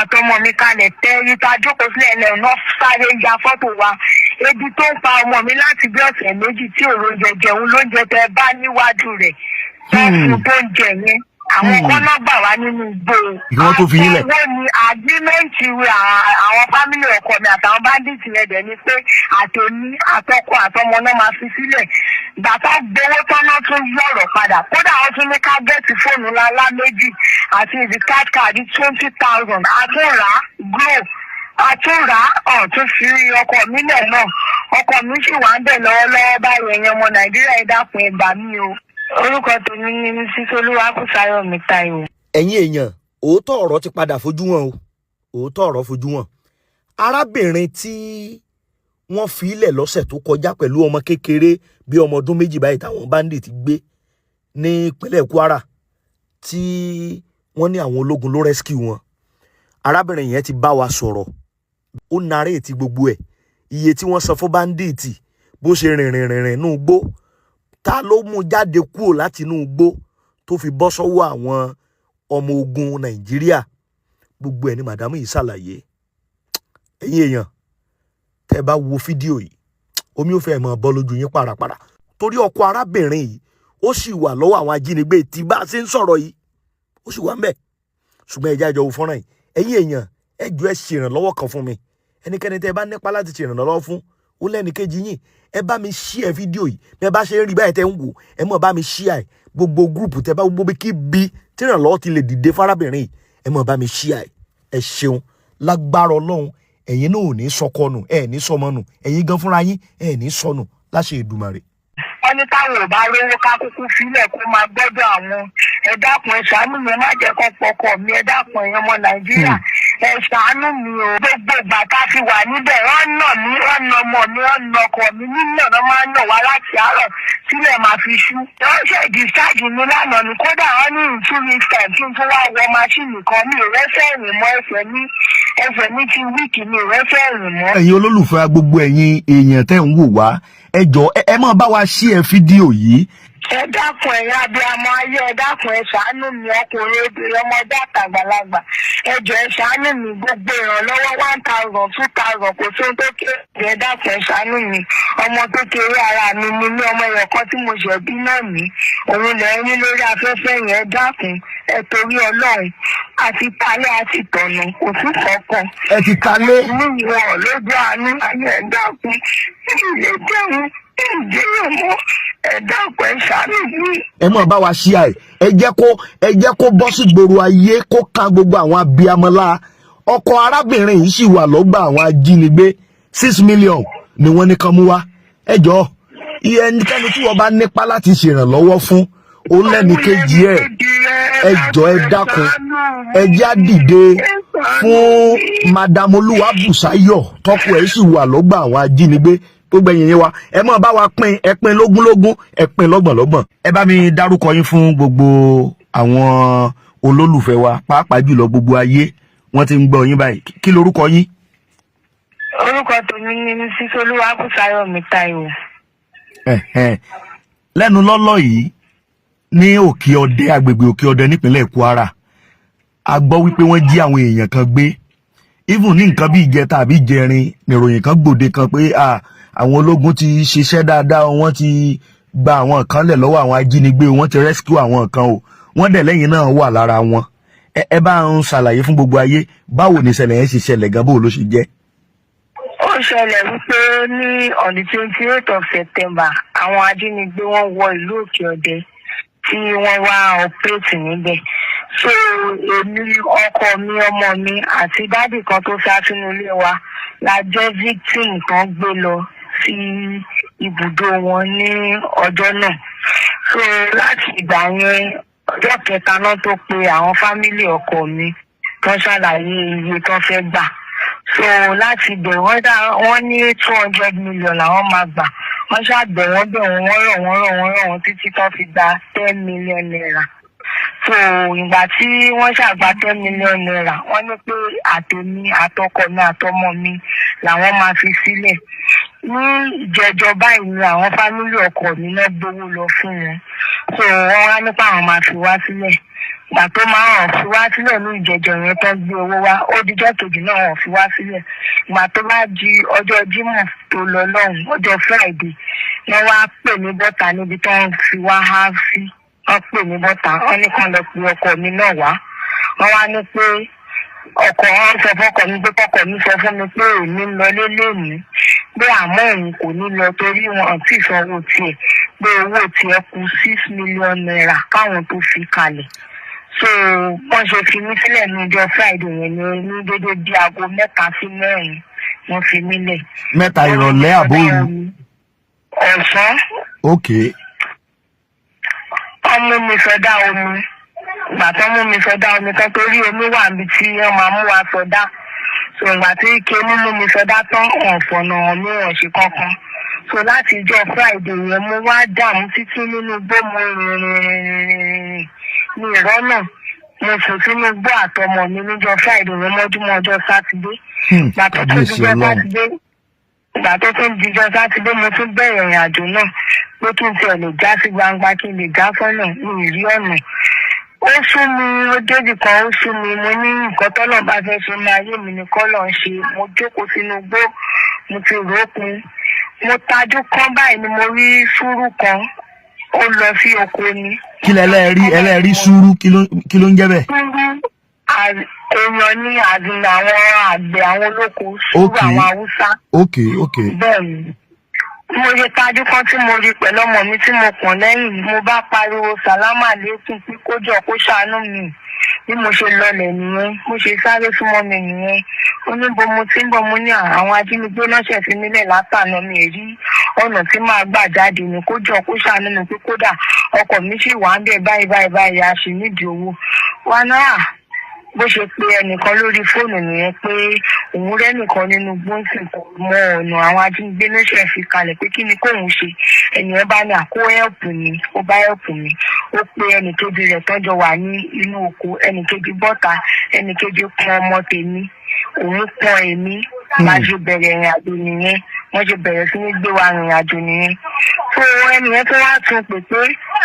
àtọmọ mi kalẹ̀ tẹ́rí tá a jókòó sílẹ̀ lẹ́nu náà, sáré ya fọ́tò wa. Ebi tó ń pa ọmọ mi láti bí ọ̀sẹ̀ 2 tí òrò jẹjẹun lóúnjẹ tẹ bá níwájú rẹ̀ tó fún tó ń jẹ yẹn, àwọn kan náà gbà wá nínú igbó. Kí wọ́n tó fi yín lẹ̀. Àtọwọ́ ni agreement àwọn family ọkọ mi àtàwọn bandit yẹn dẹ̀ ni pé àtòní àtọkọ àtọmọ náà máa fi sílẹ̀. Gbàtà gbowó tán náà tún yọ̀rọ̀ padà. Kódà wọ́n tún ní ká get fóònù ńláńlá méjì àti recharge card 20,000. Àtúnrà Glo, àtúnrà ọ̀tún fi ọkọ mi lẹ̀ náà. Ọkọ mi sì wà ń bẹ̀ lọ́wọ́lọ́wọ́ báyìí. Ẹ̀yin ọmọ Nàìjíríà, ẹ dákun, ẹ gbà mí o. Orúkọ tèmi ni Mrs Olúwakùsáyọ̀mí Táíwò. Ẹ̀yin èèyàn, òótọ́ ọ̀rọ̀ ti padà fojú wọn o. Òótọ́ ọ̀rọ̀ fojú wọn. Arábìnrin tí wọ́n fi ilẹ̀ lọ́sẹ̀ tó kọjá pẹ̀lú ọmọ kékeré bíi ọmọ ọdún 2 báyìí táwọn bandit gbé ní ìpínlẹ̀ Kwara, tí wọ́n ní àwọn ológun ló rescue wọn, arábìnrin yẹn ti bá wa sọ̀rọ̀. Ó narrate gbogbo ẹ̀, iye tí wọ́n san fún bandit, bó ṣe rìnrìn rìnrìn nínú igbó, ta ló mú jáde kúrò láti inú igbó tó fi bọ́ sọ́wọ́ àwọn ọmọ ogun Nàìjíríà. Gbogbo ẹ̀ ni màdámù yìí ṣàlàyé. Ẹ̀yin èèyàn, tẹ́ ẹ bá wo fídíò yìí, omi ò fẹ́ mọ́ bọ́ lójú yín pàràpàrà, torí ọkọ arábìnrin yìí, ó sì wà lọ́wọ́ àwọn ajínigbé tí bá a ṣe ń sọ̀rọ̀ yìí. Ó sì wà ń bẹ̀. Ṣùgbọ́n ẹ jẹ́ àjọ wo fọ́nrán yìí. Ẹ̀yin èèyàn, ẹ jọ̀ọ́, ẹ ṣèrànlọ́wọ́ kan fún mi. Ẹnikẹ́ni tẹ́ ẹ bá nípa láti ṣèrànlọ́wọ́ fún, ó lẹ́ni kejì yín, ẹ bá mi share fídíò yìí. Bí ẹ bá ṣe ń rí báyìí tẹ́ ń wò, ẹ mọ̀ bá mi share ẹ̀ gbogbo group tẹ́ bá, gbogbo bí kí bí tí ìrànlọ́wọ́ ti lè dìde fárábìnrin yìí, ẹ mọ̀ bá mi share ẹ̀. Ẹ ṣeun. Lágbára Ọlọ́run, ẹ̀yin náà ò ní sọkọ nù, ẹ ní sọmọ nù, ẹ̀yin gan fúnra yín ẹ ní sọnù láṣẹ Èdùmàrè. Wọ́n ní táwọn ò bá rówó, ká kúkú sílẹ̀ kó máa gbọ́dọ̀ àwọn. Ẹ dákun, ẹ ṣàánú mi, ẹ má jẹ́ kó pọkọ mi. Ẹ dákun, ẹ̀yin ọmọ Nàìjíríà, ẹ ṣàánú mi o. Gbogbo ìgbà tá a fi wà níbẹ̀, wọ́n nà mí, wọ́n nà ọmọ mi, wọ́n nà ọkọ mi. Nínà náà máa ń nà wá láti àárọ̀ sílẹ̀ máa fi ṣú. Wọ́n ṣe discharge mi lánàá ni. Kódà wọ́n ní in 2 weeks time kí n tún wá wọ machine kan. Mi ò rẹ́sẹ̀ rìn mọ́. Ẹsẹ̀ mi ti weak, mi ò rẹ́sẹ̀ rìn mọ́. Ẹ̀yin olólùfẹ́, gbogbo ẹ̀yin èèyàn tẹ́ ń wò wá, ẹ jọ̀ọ́, ẹ máa bá wa share fídíò yìí. Ẹ dákun, ẹ̀yin abiyamọ ayé, ẹ dákun, ẹ ṣàánú mi. Ọkùnrin, obìnrin, ọmọdé àtàgbàlagbà, ẹ jọ̀ọ́, ẹ ṣàánú mi. Gbogbo ìrànlọ́wọ́, 1,000, 2,000, kò sí ohun tó kéré. Ẹ dákun, ẹ ṣàánú mi. Ọmọ kékeré ara mi ni ní ọmọ ẹ̀yọ̀ kan tí mo ṣẹ̀ bí náà ní òun lẹ̀ ń rí lórí afẹ́fẹ́ yẹn. Ẹ dákun, ẹ torí Ọlọ́run. Àti talẹ́ àti tọ̀nà, kò sí kankan. Ẹ ti talé. Ní ìwọ lójú àánú ayé, ẹ dákun, ilé jẹun ìjẹun mọ́. Ẹ dákun, ẹ ṣàánú mi. Ẹ máa bá wa share ẹ. Ẹ jẹ́ kó bọ́ sí gbòòrò ayé, kó kan gbogbo àwọn abiyamọlá. Ọkọ arábìnrin yìí sì wà lọ́gbà àwọn ajínigbé. 6 million ni wọ́n ní kán mú wá. Ẹ jọ̀ọ́, iye ẹnikẹ́ni tí wọ́n bá nípa láti ṣèrànlọ́wọ́ fún, ó lẹ́ni kejì ẹ̀. Ẹ jọ̀ọ́, ẹ dákun, ẹ jẹ́ á dìde fún Madam Olúwabùsáyọ̀, tọ́kọ ẹ̀ sì wà lọ́gbà àwọn ajínigbé. Gbogbo ẹ̀yin yẹn wa, ẹ máa bá wa pín. Ẹ pín lógúnlógún, ẹ pín lọ́gbọ̀nlọ́gbọ̀n. Ẹ bá mi dárúkọ yín fún gbogbo àwọn olólùfẹ́ wa, pàápàá jùlọ gbogbo ayé, wọ́n ti ń gbọ́ yín báyìí. Kí lorúkọ yín? Orúkọ tèmi ni Mrs Olúwabùsáyọ̀mí Táíwò. Ẹ̀hẹ́n. Lẹ́nu lọ́lọ́ yìí, ní Òkè Ọdẹ, agbègbè Òkè Ọdẹ nípínlẹ̀ Kwara, a gbọ́ wípé wọ́n jí àwọn èèyàn kan gbé. Even ní nǹkan bí ìjẹta àbí ìjẹrin, nìròyìn kan gbòde kan pé àwọn ológun ti ṣiṣẹ́ dáadáa, wọ́n ti gba àwọn kan lẹ̀ lọ́wọ́ àwọn ajínigbé, wọ́n ti rescue àwọn kan o. Wọ́n dẹ̀ lẹ́yìn náà wà lára wọn. Ẹ bá ń ṣàlàyé fún gbogbo ayé, báwo ni ìṣẹ̀lẹ̀ yẹn ṣe ṣẹlẹ̀ gan, báwo ló ṣe jẹ́? Ó ṣẹlẹ̀ wípé ní on the 28th of September, àwọn ajínigbé, wọ́n wọ ìlú Òkè Ọdẹ tí wọ́n wá operate níbẹ̀. So èmi, ọkọ mi, ọmọ mi àti daddy kan tó sá sínú ilé wa la jẹ́ victim kan gbé lọ sí ibùdó wọn ní ọjọ́ náà. So láti ìgbà yẹn, ọjọ́ kẹta náà tó pe àwọn family ọkọ mi tó ṣàlàyé iye tó fẹ́ gbà. So láti bẹ̀, wọ́n dá wọ́n ní 200 million làwọn máa gbà. Wọ́n ṣàgbẹ̀ wọ́n bẹ̀ wọ́n, wọ́n rọ̀ wọ́n, rọ̀ wọ́n, rọ̀ wọ́n títí tó fi gba ₦10 million. So ìgbà tí wọ́n ṣàgbà ₦10 million, wọ́n ní pé àtèmi, àtọkọ mi, àtọmọ mi làwọn máa fi sílẹ̀. Ní ìjẹjọ báyìí ni àwọn family ọkọ mi náà gbowó lọ fún wọn. So wọ́n wá nípa àwọn máa fi wá sílẹ̀. Ìgbà tó máa hàn fi wá sílẹ̀ ní ìjẹjọ yẹn tán, gbé owó wá, ó dijọ́ kejì náà hàn fi wá sílẹ̀. Ìgbà tó bá di ọjọ́ Jímọ̀ tó lọ lọ́hùn, ọjọ́ Friday, wọ́n wá pè mí bọ́ta níbi tó ń fi wá há sí. Wọ́n pè mí bọ́ta, wọ́n ní kàn lọ pe ọkọ mi náà wá. Wọ́n wá ní pé ọkọ wọn sọ fọkọ mi pé kọkọ mi sọ fún mi pé èmi ń lọ lélẹ́ẹ̀mí, pé àmọ́ òun kò ní lọ torí wọn àti ìsanwó tiẹ̀, pé owó tiẹ̀ kù ₦6 million káwọn tó fi kalẹ̀. So wọ́n ṣe fi mí sílẹ̀ ní ọjọ́ Friday yẹn ní dédé bí aago 3 sí 4 wọ́n fi mí lẹ̀. 3 ìrọ̀lẹ́ àbóru? Ọ̀sán. Ok. Wọ́n mú mi sọdá omi. Ìgbà tó mú mi sọdá omi tán, torí omi wà níbi tí wọ́n máa mú wa sọdá, so ìgbà tí ike mímú mi sọdá tán, wọn fọ̀nà mi, wọn ṣe kankan. So láti ìjọ Friday yẹn, mo wá dààmú títí nínú igbó. Mo rìn rìn rìn rìn rìn ní ìrọ́nà. Mo sùn sínú igbó àtọmọ mi níjọ́ Friday yẹn mọ́júmọ́ ọjọ́ Sátidé. Ìgbà tó tún Kábíyèsí dijọ́ Ọlọ́run. Sátidé, ìgbà tó tún dijọ́ Sátidé, mo tún bẹ̀rẹ̀ ìrìn àjò náà pé kí n tiẹ̀ lè já sí gbangba, kí n lè já sọ́nà. Mi ì rí ọ̀nà. Ó sú mi, ó débì kan, ó sú mi. Mo ní nǹkan tọ́lọ̀ bá fẹ́ ṣe ní ayé mi ni kọ́lọ̀ ń ṣe. Mo jókòó sínú igbó, mo ti rò ó pin. Mo tajú kán báyìí ni mo rí sùúrù kan, ó lọ sí oko ni. Kí lẹ ẹlẹ́ẹ̀rí ẹlẹ́ẹ̀rí sùúrù? Kí ló ń jẹ́ bẹ́ẹ̀? Sùúrù, èèyàn ní àdùn àwọn àgbẹ̀, àwọn olóko sùúrù, àwọn Haúsá. ok. Bẹ́ẹ̀ ni mo ṣe tajú kan tí mo rí pẹ̀lú ọmọ mi tí mo pọ̀n lẹ́yìn. Mo bá pariwo sàlámà lẹ́kùn pé kó jọ kó ṣàánú mi. Bí mo ṣe lọlẹ̀ nìyẹn, mo ṣe sáré súnmọ́ mi nìyẹn. Ó ní bo mo ti ń bọ̀. Mo ní àwọn ajínigbé náà ṣẹ̀ fi mílẹ̀ látàná, mi ì rí ọ̀nà tí màá gbà jáde ní, kó jọ kó ṣàánú mi, pé kódà ọkọ̀ mi sì wà ń bẹ̀ báyìí báyìí báyìí, a sì nídìí owó wa náà. Bó ṣe pe ẹnìkan lórí fóònù nìyẹn pé òun rẹ́nìkan nínú gbóǹsì, kò mọ ọ̀nà, àwọn ajínigbé ló ṣe fi kalẹ̀, pé kí ni kóun ṣe. Ẹnìyẹn bá ní àkó help mi. Ó bá help mi, ó pe ẹnìkejì rẹ̀ tọ́jọ́ wà ní inú oko. Ẹnìkejì bọ́ta, ẹnìkejì pọn ọmọ tèmi, òun pọn èmi. Bá ṣe bẹ̀rẹ̀ ìrìn àjò nìyẹn, wọ́n ṣe bẹ̀rẹ̀ sí ní gbé wa rìnrìn àjò nìyẹn. Tó ẹnìyẹn tó wá tún pè pé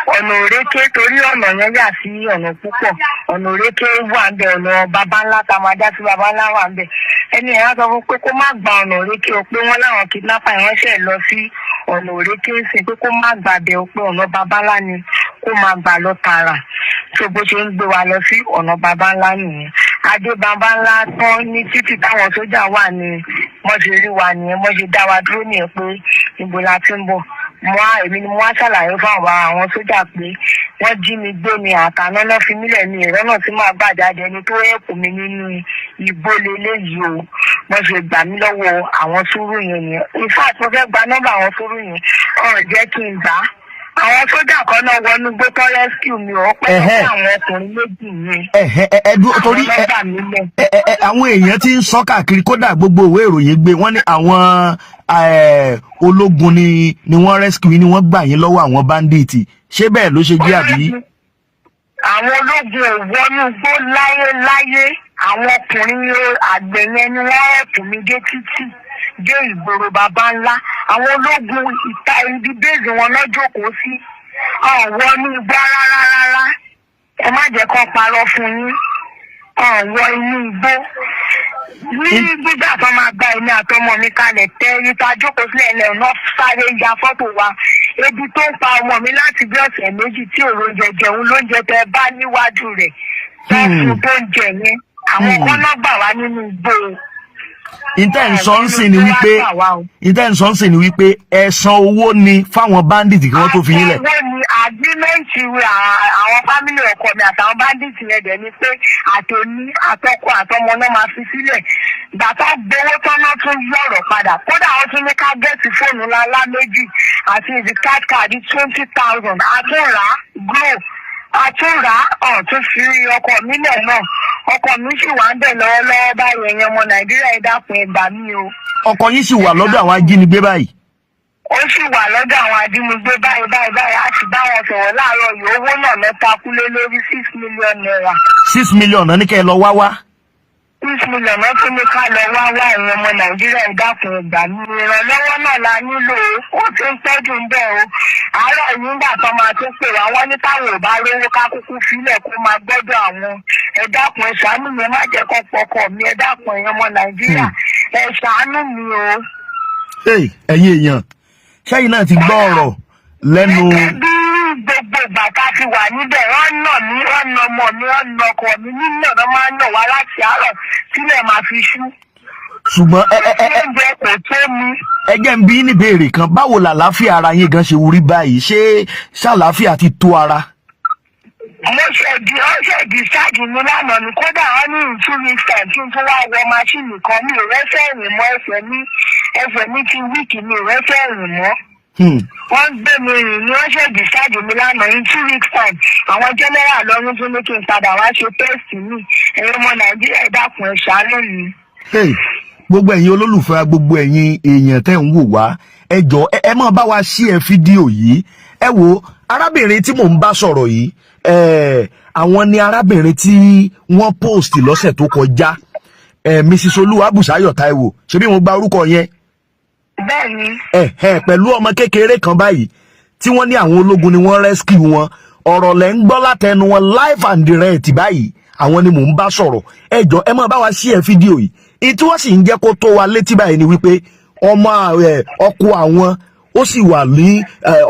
ọ̀nà òrékè, torí ọ̀nà yẹn yà sí ọ̀nà púpọ̀, ọ̀nà òrékè wà ń bẹ̀, ọ̀nà baba ńlá tá a máa já sí baba ńlá wà ń bẹ̀. Ẹni yẹn wá sọ fún pé kó má gba ọ̀nà òrékè o, pé wọ́n láwọn kidnapper yẹn ṣẹ̀ lọ sí ọ̀nà òrékè ń sìn, pé kó má gbà bẹ̀ o, pé ọ̀nà baba ńlá ni kó máa gbà lọ tààrà. Tó bó ṣe ń gbé wa lọ sí ọ̀nà baba ńlá nìyẹn. Adé baba ńlá tán ní títì táwọn sójà wà ní, wọ́n ṣe rí wa nìyẹn, wọ́n ṣe dá wa dúró nìyẹn pé níbo la ti ń bọ̀. Mo wá, èmi ni mo wá ṣàlàyé fún àwọn sójà pé wọ́n jí mi gbé mi àtàná náà, fi mílẹ̀ ní ìrọ́nà tí màá gbà jáde, ẹni tó help mi nínú igbó leléyìí o. Wọ́n ṣe gbà mí lọ́wọ́ àwọn sùúrù yẹn nìyẹn. In fact, mo fẹ́ gba nọ́mbà àwọn sùúrù yẹn, ọ̀rọ̀ jẹ́ kí n gbà á. Àwọn sójà kan náà wọnú igbó tó rescue mi ò pẹ́ sí àwọn ọkùnrin méjì yẹn. Ẹ̀hẹ́, ẹ ẹ dúró torí àwọn ẹ lọ́gbà mi lẹ̀. ẹ àwọn èèyàn ti ń sọ káàkiri, kódà gbogbo ìwé ìròyìn gbé, wọ́n ní àwọn ológun ni wọ́n rescue yín, ni wọ́n gbà yín lọ́wọ́ àwọn bandits. Ṣé bẹ́ẹ̀ ló ṣe jẹ́ àbí? Àwọn ológun ò wọnú igbó láyé láyé. Àwọn ọkùnrin àgbẹ̀ yẹn ni wọ́n help mi dé títì, dé ìgboro baba ńlá. Àwọn ológun, ìta ibi base wọn náà jókòó sí, ọ̀ wọnú igbó rárá rárá. Ẹ má jẹ́ kó parọ́ fún yín, ọ̀ wọ inú igbó. Ní gbígbà tó máa gba èmi àtọmọ mi kalẹ̀ tẹ́ ìta jókòó sílẹ̀ lẹ̀ náà, sáré ya fọ́tò wa. Ebi tó ń pa ọmọ mi láti bí ọ̀sẹ̀ 2 tí òrò jẹjẹun lóúnjẹ tẹ bá níwájú rẹ̀ tó fún tó ń jẹ yẹn. Àwọn kan náà gbà wá nínú igbó. Ìtẹ́ ń sọ ń sìn ni wípé ẹ san owó ni fáwọn bandit kí wọ́n tó fi yín lẹ̀? Owó ni agreement àwọn family ọkọ mi àtàwọn bandit yẹn dẹ̀ ni pé àtòní àtọkọ àtọmọ náà máa fi sílẹ̀. Gbàtà gbowó tán náà tún yí ọ̀rọ̀ padà. Kódà wọ́n tún ní ká get fóònù ńláńlá méjì àti recharge card 20,000. Àtúnrà Glo, àtúnrà ọ̀tún fi ọkọ mi lẹ̀ náà. Ọkọ mi sì wà ń bẹ̀ lọ́wọ́lọ́wọ́ báyìí. Ẹ̀yin ọmọ Nàìjíríà, ẹ dákun, ẹ gbà mí o. Ọkọ yín sì wà lọ́dọ̀ àwọn ajínigbé báyìí? Ó sì wà lọ́dọ̀ àwọn ajínigbé báyìí báyìí báyìí. A sì bá wọn sọ̀rọ̀ láàárọ̀ yìí. Owó náà mẹ́ta kúlé lórí, ₦6 million. 6 million náà ní kẹ́ ẹ lọ wá wá. 6 million náà tún ní ká lọ wá wá. Ẹ̀yin ọmọ Nàìjíríà, ẹ dákun, ẹ gbà mí. Ìrànlọ́wọ́ náà la nílò o. Ó ti ń pẹ́ jù ń bẹ̀ o. Àárọ̀ yìí, nígbà tó máa tún pè wá, wọ́n ní táwọn ò bá rówó, ká kúkú filẹ̀ kó máa gbọ́dọ̀ àwọn. Ẹ dákun, ẹ ṣàánú mi. Ẹ má jẹ́ kó pọkọ mi. Ẹ dákun, ẹ̀yin ọmọ Nàìjíríà, ẹ ṣàánú mi o. Hey, ẹ̀yin èèyàn, ṣẹ́yìn náà ti gbọ́ ọ̀rọ̀ lẹ́nu. Gẹ́gẹ́ bí gbogbo ìgbà tá a fi wà níbẹ̀, wọ́n nà mí, wọ́n nà ọmọ mi, wọ́n nà ọkọ mi. Nínà náà máa ń nà wá láti àárọ̀ sílẹ̀ máa fi ṣú. Ṣùgbọ́n ẹ ẹ ẹ ẹ Oúnjẹ kò tó mi. Ẹ jẹ́ ń bí ní ìbéèrè kan. Báwo làlàáfíà ara yín gan ṣe wúrí báyìí? Ṣé ṣàlàáfíà ti tó ara? Mo ṣe di wọ́n ṣe discharge mi lánàá ni. Kódà wọ́n ní in 2 weeks time kí n tún wá wọ machine kan. Mi ò rẹ́sẹ̀ rìn mọ́. Ẹsẹ̀ mi ti weak, mi ò rẹ́sẹ̀ rìn mọ́. Wọ́n gbé mi rìn ni. Wọ́n ṣe discharge mi lánàá. In 2 weeks time, àwọn general lọ́rùn tún ní kí n padà wá ṣe test mi. Ẹ̀yin ọmọ Nàìjíríà, ẹ dákun, ẹ ṣàánú mi. Hey, gbogbo ẹ̀yin olólùfẹ́, gbogbo ẹ̀yin èèyàn tẹ́ ń wò wá, ẹ jọ̀ọ́, ẹ máa bá wa share fídíò yìí. Ẹ wo arábìnrin tí mò ń bá sọ̀rọ̀ yìí, àwọn ni arábìnrin tí wọ́n post lọ́sẹ̀ tó kọjá, Mrs. Olúwabùsáyọ̀ Táíwò. Ṣebí mo gba orúkọ yẹn? Bẹ́ẹ̀ni. Ẹ pẹ̀lú ọmọ kékeré kan báyìí tí wọ́n ní àwọn ológun ni wọ́n rescue wọn. Ọ̀rọ̀ lẹ́ ń gbọ́ látẹnu wọn live and direct báyìí. Àwọn ni mò ń bá sọ̀rọ̀. Ẹ jọ̀ọ́, ẹ máa bá wa share fídíò yìí. Èyí tí wọ́n sì ń jẹ́ kó tó wa létí báyìí ni wípé ọmọ ẹ ọkọ àwọn ó sì wà ní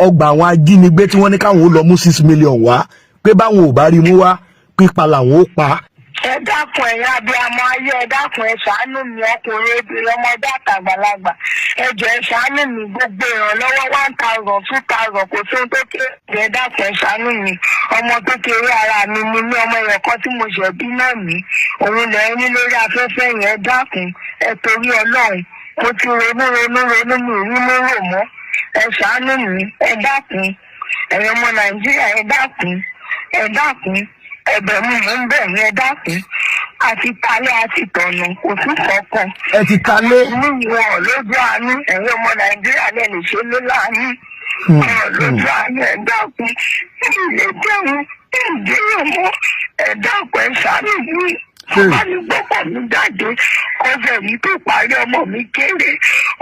ọgbà àwọn ajínigbé tí wọ́n ní káwọn ó lọ mú 6 million wá, pé báwọn ò bá rí mú wá, pípa làwọn ó pa. Ẹ dákun, ẹ̀yin abiyamọ ayé, ẹ dákun, ẹ ṣàánú mi. Ọkùnrin, obìnrin, ọmọdé àtàgbàlagbà, ẹ jọ̀ọ́, ẹ ṣàánú mi. Gbogbo ìrànlọ́wọ́, 1,000, 2,000, kò sí ohun tó kéré. Ẹ dákun, ẹ ṣàánú mi. Ọmọ kékeré ara mi ni ní ọmọ ẹ̀yọ̀ kan tí mo ṣẹ̀ bí náà ní òun lẹ̀ ń rí lórí afẹ́fẹ́ yẹn. Ẹ dákun, ẹ torí Ọlọ́run. Mo ti ronú ronú ronú, mi ò rí mú rò mọ́. Ẹ ṣàánú mi, ẹ dákun. Ẹ̀yin ọmọ Nàìjíríà, ẹ dákun, ẹ dákun. Ẹ̀bẹ̀ mi mò ń bẹ̀ yín, ẹ dákun. Àti talé àti tọ̀nà, kò sí kankan. Ẹ ti talé. Ní wọn lójú àánú. Ẹ̀yin ọmọ Nàìjíríà lè lè ṣe ló láàánú wọn lójú àánú. Ẹ dákun, ilé jẹun ìdíyàn mọ́. Ẹ dákun, ẹ ṣàánú mi. Bàbá mi gbọ́kọ̀ mi jáde ọ̀sẹ̀ yìí tó parí. Ọmọ mi kéré,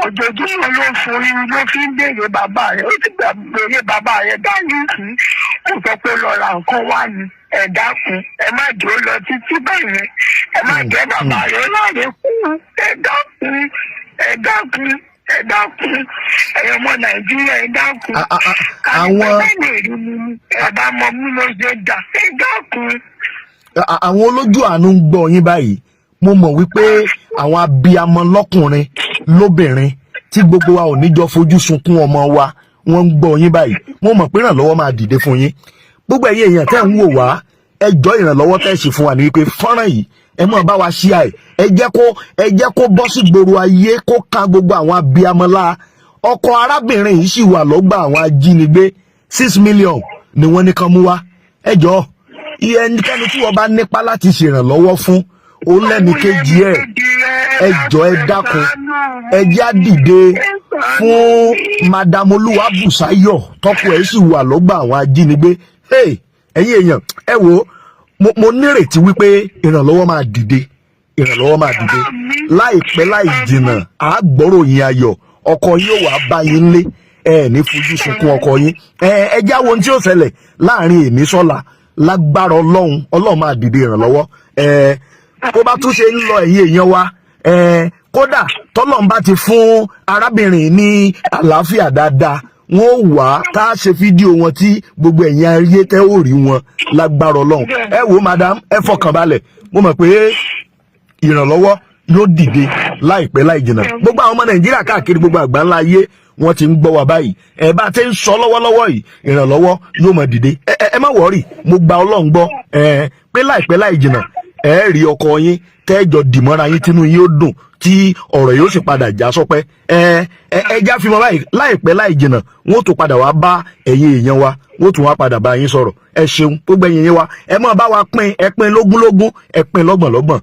ojoojúmọ́ ló ń forí ló fi ń béèrè bàbá rẹ̀. Ó ti gbà béèrè bàbá rẹ̀ dání sí. Ó sọ pé lọ ra nǹkan wá ni. Ẹ dákun, ẹ má jẹ́ ó lọ títí báyẹn. Ẹ má jẹ́ bàbá rẹ̀ láre kú. Ẹ dákun, ẹ dákun, ẹ dákun. Ẹ̀yin ọmọ Nàìjíríà, ẹ dákun. Àwọn Káyọ̀ lè rí mi ni ẹ bá mọ bí mo ṣe dà. Ẹ dákun. Àwọn olójú àánú ń gbọ́ yín báyìí. Mo mọ̀ wípé àwọn abiyamọ lọ́kùnrin lóbìnrin tí gbogbo wa ò ní jọ fojú sunkún ọmọ wa, wọ́n ń gbọ́ yín báyìí. Mo mọ̀ pé ìrànlọ́wọ́ máa dìde fún yín. Gbogbo ẹ̀yin èèyàn tẹ́ ń wò wá, ẹ jọ̀ọ́, ìrànlọ́wọ́ tẹ́ ṣe fún wa ní wípé fọ́nrán yìí, ẹ máa bá wa share ẹ. Ẹ jẹ́ kó bọ́ sí gbòòrò ayé, kó kan gbogbo àwọn abiyamọ lá. Ọkọ arábìnrin yìí sì wà lọ́gbà àwọn ajínigbé. 6 million ni wọ́n ní kán mú wá. Ẹ jọ̀ọ́, iye ẹnikẹ́ni tí wọ́n bá nípa láti ṣèrànlọ́wọ́ fún òun lẹ́ni kejì ẹ̀, ẹ jọ̀ọ́, ẹ dákun, ẹ jẹ́ á dìde fún Madam Olúwabùsáyọ̀ tọ́kọ ẹ̀ sì wà lọ́gbà àwọn ajínigbé. Hey, ẹ̀yin èèyàn, ẹ wo, mo nírètí wípé ìrànlọ́wọ́ máa dìde, ìrànlọ́wọ́ máa dìde láìpẹ́ láì jìnnà. Á gbọ́ròyìn ayọ̀, ọkọ yín ò wá bá yín lé. Ẹ ní fojú sunkún ọkọ yín. Ẹ jáwọ́ ohun tí ó ṣẹlẹ̀ láàrin èní sọ́la. Lágbára Ọlọ́run, Ọlọ́run máa dìde ìrànlọ́wọ́. Bó bá tún ṣe ń lọ, ẹ̀yin èèyàn wa, kódà tọ́lọ́run bá ti fún arábìnrin ní àlàáfíà dáadáa, wọ́n ó wá tá a ṣe fídíò wọn tí gbogbo ẹ̀yin ayé tẹ́ ò rí wọn lágbára Ọlọ́run. Ẹ wo madam, ẹ fọkàn balẹ̀. Mo mọ̀ pé ìrànlọ́wọ́ yóò dìde láìpẹ́ láì jìnnà. Gbogbo àwọn ọmọ Nàìjíríà káàkiri gbogbo àgbáńlá ayé, wọ́n ti ń gbọ́ wa báyìí. Ẹ bá ti ń sọ lọ́wọ́lọ́wọ́ yìí, ìrànlọ́wọ́ yóò máa dìde. Ẹ má worry, mo gba Ọlọ́run gbọ́ ẹ pé láìpẹ́ láì jìnnà, ẹ rí ọkọ yín tẹ́jọ dìmọ́ra yín, tínú yín ó dùn, tí ọ̀rọ̀ yóò sì padà já sọpẹ́. Ẹ ẹ já fi mọ́ báyìí, láìpẹ́ láì jìnnà, wọ́n ó tún padà wá bá ẹ̀yin èèyàn wa, wọ́n ó tún wá padà bá yín sọ̀rọ̀. Ẹ ṣeun, gbogbo ẹ̀yin èèyàn wa, ẹ máa bá wa pín. Ẹ pín lógúnlógún, ẹ pín lọ́gbọ̀nlọ́gbọ̀n.